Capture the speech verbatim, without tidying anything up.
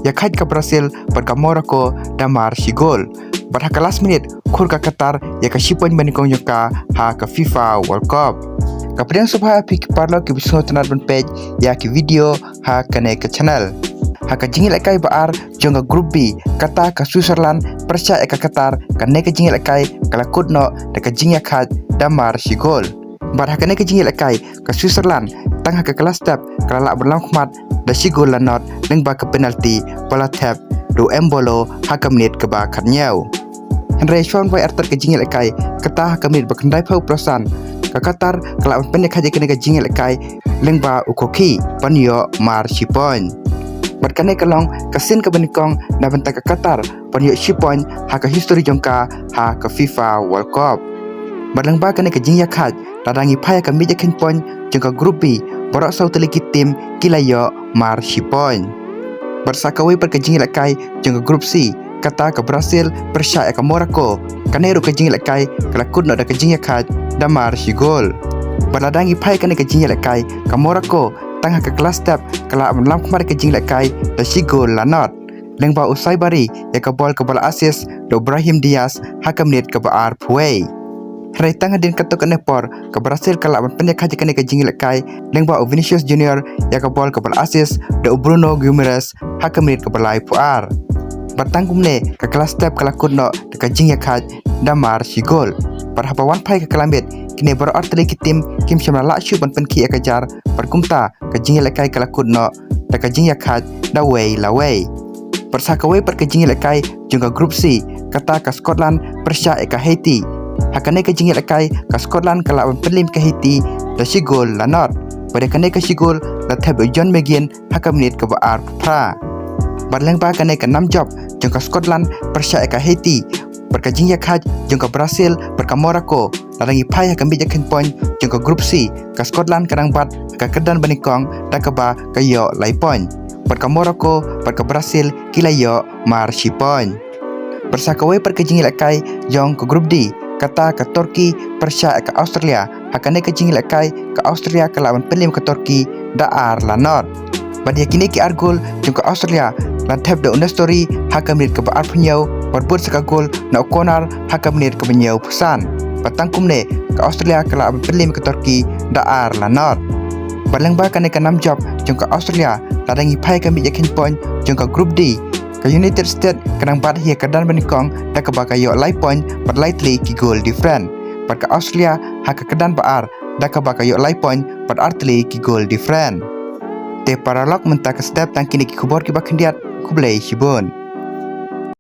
ïa khaid ka Brazil bad ka Morocco da mar shi gol. Bad ha ka last minute khur ka Qatar ïa ka shi point banyngkong jong ka ha ka FIFA World Cup. Ka pdiang sngewbha ïa phi ki paralok kiba sngewtynnat ban peit ïa ki video ha kane ka channel. Ha ka jingïalehkai ba ar jong ka Group B, kata ka Switzerland pyrshah ïa ka Qatar, kane ka jingïalehkai ka la kut noh da ka jingïakhaid da mar shi gol. Bad ha kane ka jingïalehkai ka Switzerland tang ha ka kylla step ka la lah ban lam khmat da shi gol la not lyngba ka penalty ba la thep da u Embolo ha ka minit kaba khathynñiew. Hynrei shwa ban wai artat ka jingïalehkai, kata ha ka minit ba khyndaiphew phra san, ka Qatar ka lah ban pynïakhaid ïa kane ka jingïalehkai lyngba u Koki ban ïoh mar shi point. Bad kane ka long ka sien kaba nyngkong na bynta ka Qatar ban ïoh shi point ha ka history jong ka ha ka FIFA World Cup. Bad lyngba kane ka jingïakhaid, lada ngi phai ïa ka miej ïakheiñ point jong ka Group B, baroh saw tylli ki team ki la ïoh mar shi point. Bad sa kawei pat ka jingïalehkai jong ka Group C, kata ka Brazil pyrshah ïa ka Morocco, kane ruh ka jingïalehkai ka la kut noh da ka jingïakhaid da mar shi gol. Bad lada ngi phai ïa kane ka jingïalehkai, ka Morocco tang ha ka kylla step ka la lah ban lam khmat ïa ka jingïalehkai da shi gol la not lyngba u Saibari ïa ka bol kaba la assist da u Brahim Diaz ha ka minit kaba arphew wei. Hynrei tang hadien katto katne por ka Brazil ka lah ban pynïakhaid ïa kane ka jingïalehkai lyngba u Vinicius Junior ïa ka bol kaba la assist da u Bruno Guimaraes ha ka minit kaba laiphew ar. Bad tang kumne ka kylla step ka la kut noh da ka jingïakhaid da mar shi gol. Bad haba wan phai ïa ka kylla miet, kine baroh artylli ki team kim shym la lah shuh ban pynkhih ïa ka jar, bad kumta ka jingïalehkai ka la kut noh da ka jingïakhaid da wei la wei. Bad sa kawei pat ka jingïalehkai jong ka Group C, kata ka Scotland pyrshah ïa ka Haiti. Ha kane ka jingïalehkai ka Scotland ka lah ban pynliem ïa ka Haiti da shi gol la not. Bad ïa kane ka shi gol la thep da u John McGinn ha ka minit kaba arphew phra. Bad lyngba kane ka nam jop jong ka Scotland pyrshah ïa ka Haiti, bad ka jingïakhaid jong ka Brazil bad ka Morocco, lada ngi phai ha ka miej ïakheiñ point jong ka Group C, ka Scotland ka dang bat ha ka kyrdan banyngkong da kaba ka ïoh lai point. Bad ka Morocco bad ka Brazil ki la ïoh mar shi point. Bad sa kawei pat ka jingïalehkai jong ka Group D, kata ka Turkey pyrshah ïa ka Australia. Ha kane ka jingïalehkai ka Australia ka lah ban pynliem ïa ka Turkey da ar la not. Bad ïa kine ki ar gol jong ka Australia la thep da u Nestory ha ka minit kaba arphew hynñiew, bad bud sa ka gol na u Konar ha ka minit kaba hynñiewphew san. Bad tang kumne ka Australia ka lah ban pynliem ïa ka Turkey da ar la not. Bad lyngba kane ka nam jop jong ka Australia, lada ngi phai ïa ka miej ïakheiñ point jong ka Group D, ka United States ka dang bat ha ka kyrdan banyngkong da kaba ka ïoh lai point bad lai tylli ki goal different. Bad ka Australia ha ka kyrdan ba ar da kaba ka ïoh lai point bad ar tylli ki goal different. Te paralok, mynta ka step tang kine ki khubor kiba khyndiat. Khublei shibun.